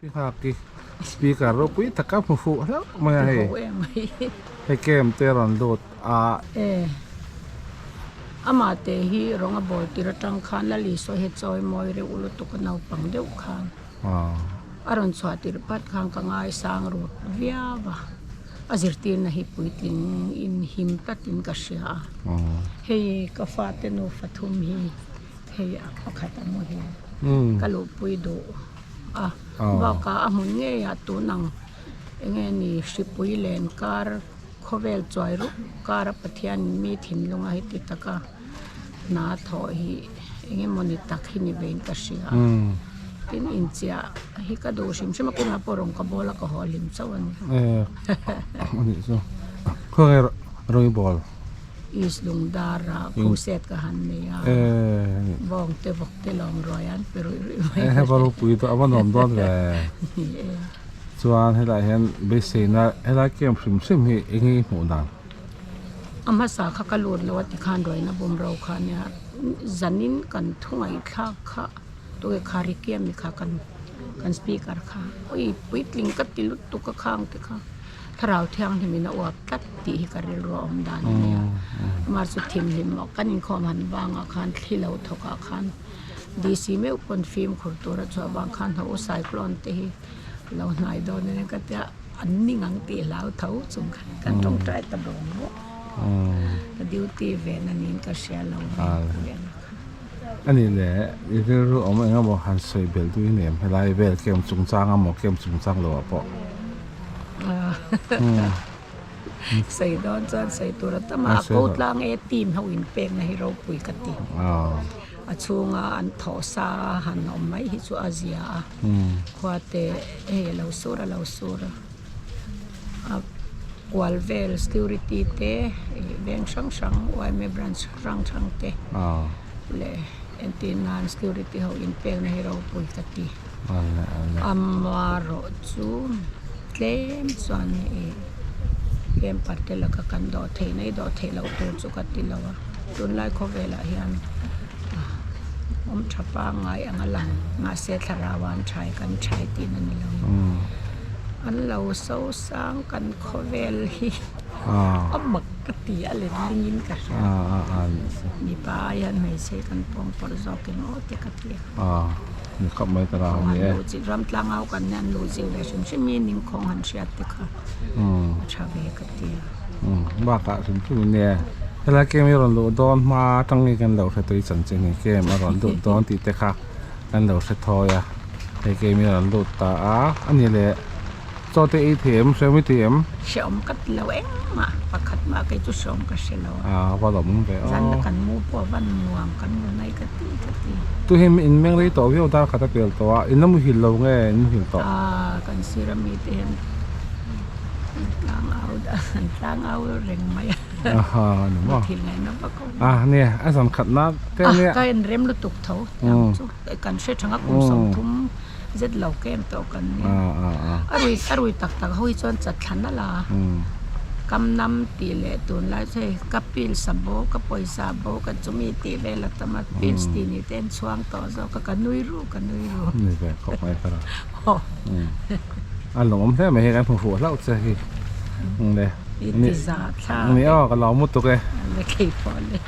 Pi Nghaki speaker ropui taka hmu fuh hlauh mai a hei. Hei camp te a rawn lut a. E amah te hi rawng a bawl tir atang khan Lal Isua hi chawi mawi reuh lutuk a naupang deuh khan a rawn chhuah tirh pat khan ka ngaisang rut viau a a zirtirna hi puitling in him tlatin ka hria a hei ka fate nufa thum hi hei pakhat a muhil ka luhpui duh. a bakah a hmun ngeiah tun ang eng nge ni hripui len kar khawvel chuai rup kar a Pathian in mi thinlung a heti taka hna thawh hi eng emawni tak hi ni vein ka hria a tin inchiah hi ka duh hrim hrim a kawngah pawh rawng ka bawl a ka haw hlim chauh a ni. East Lungdara crusade ka han nei a, bawng te vawk te lawm ruai an pe ruih ruih mai. He va ropui tawh a va nuam dawn ve. Ni e. Chuan helaiah hian beiseina helai camp hrim hrim hi eng nge i hmuh dan? A hmasa kha ka lut lo a tikhan ruaina bawmro kha nia zanin kan thu ngaihthlak kha tuke kha Ricky ami kha kan kan speaker kha ui puitling ka ti lutuk a khang te kha. Thlarau Thianghlimin a uap tlat tih hi ka rilru a awm dan a nia. Amah chu thimhlim maw kan inkhawm han vangah khan thli lo thawkah khan DC meuh pawn fimkhur tur a chhuah vang khan ho cyclone te hi lo hnai dawn a nia ka tia an ning ang tih hlau tho chung khan kan tawngtai ta bawng bawk. Ka duty ve na niin ka hria lo ve. A nih leh i rilru awm eng emaw han sawi belh duh i nem helai vel camp chungchang emaw camp chungchang lo ah pawh. Sawi dawn chuan sawi tur a tam a, a ko tlang e team ho in pek na hi ropui ka ti. A chhunga an thawh sa han awm mai hi chu a zia a, khua te hei a lo sur a lo sur a, a kual vel security te veng hrang hrang yma branch hrang hrang te leh entir nan security ho in pek na hi ropui ka ti. Amaherawh chu tlem chuan ih camper te laka kan dawh theih na hi dawh theih loh tur chu ka ti lo a tunlai khawvelah hian awm tha pangngai ang a lang mahse thlarau an thai kan thai tihna ni lo an lo so sang kan khawvel hi a mak ka ti a let lingin ka hria mipa aiin hmeichhe kan pawngpawrh zawk emaw te ka ti a. Ni khawp mai ta rang ni e. Ram tlangau kan nia an luh zir ve hrim hrim i ningkhawng han hriat te kha a tha ve ka ti a. Bakah hrim hrim in nia helai game hi a rawn luh dawn hma atang hi kan lo hre tawh i chanchin hi game a rawn lut dawn tih te kha kan lo hre thawi a hei game hi a rawn lut ta a a ni leh. Chaw te ei thei em? Hrehawm i ti em? Hrehawm ka ti lo engmah, pakhat mah kei chu hrehawm ka hre lo a. Aa va lawm ve aw. Zan na kan mu pawh a van nuam kan mu nai ka ti ka ti. Tu hi in meng rei tawh viau dar khat a pel tawh a, in la muhil lo nge in muhil tawh? Aa kan sir ami te hian an tlang au an tlang au reng mai a. Aha ni maw. Muthilh ngaihna vak a awm. Ah nia a zan khat na te nia. Ah ka en rem lutuk tho tiang chu kan hre thang a kum 30 zet lo kem tawh kan nia a rui a rui tak tak ho hi chuan chatthlan a la kam nam tih leh tunlai chu hei ka pills a bo ka pawisa a bo ka chumi tih vel a tam a pills tih ni te an chhuang tawh zawk a ka nui ru ka nui ru ni ve khawp mai ka a lawm hle mai hei kan hmu fuh hlauh che hi i ti za thla ni aw ka lo mu tuk e le keipawh le.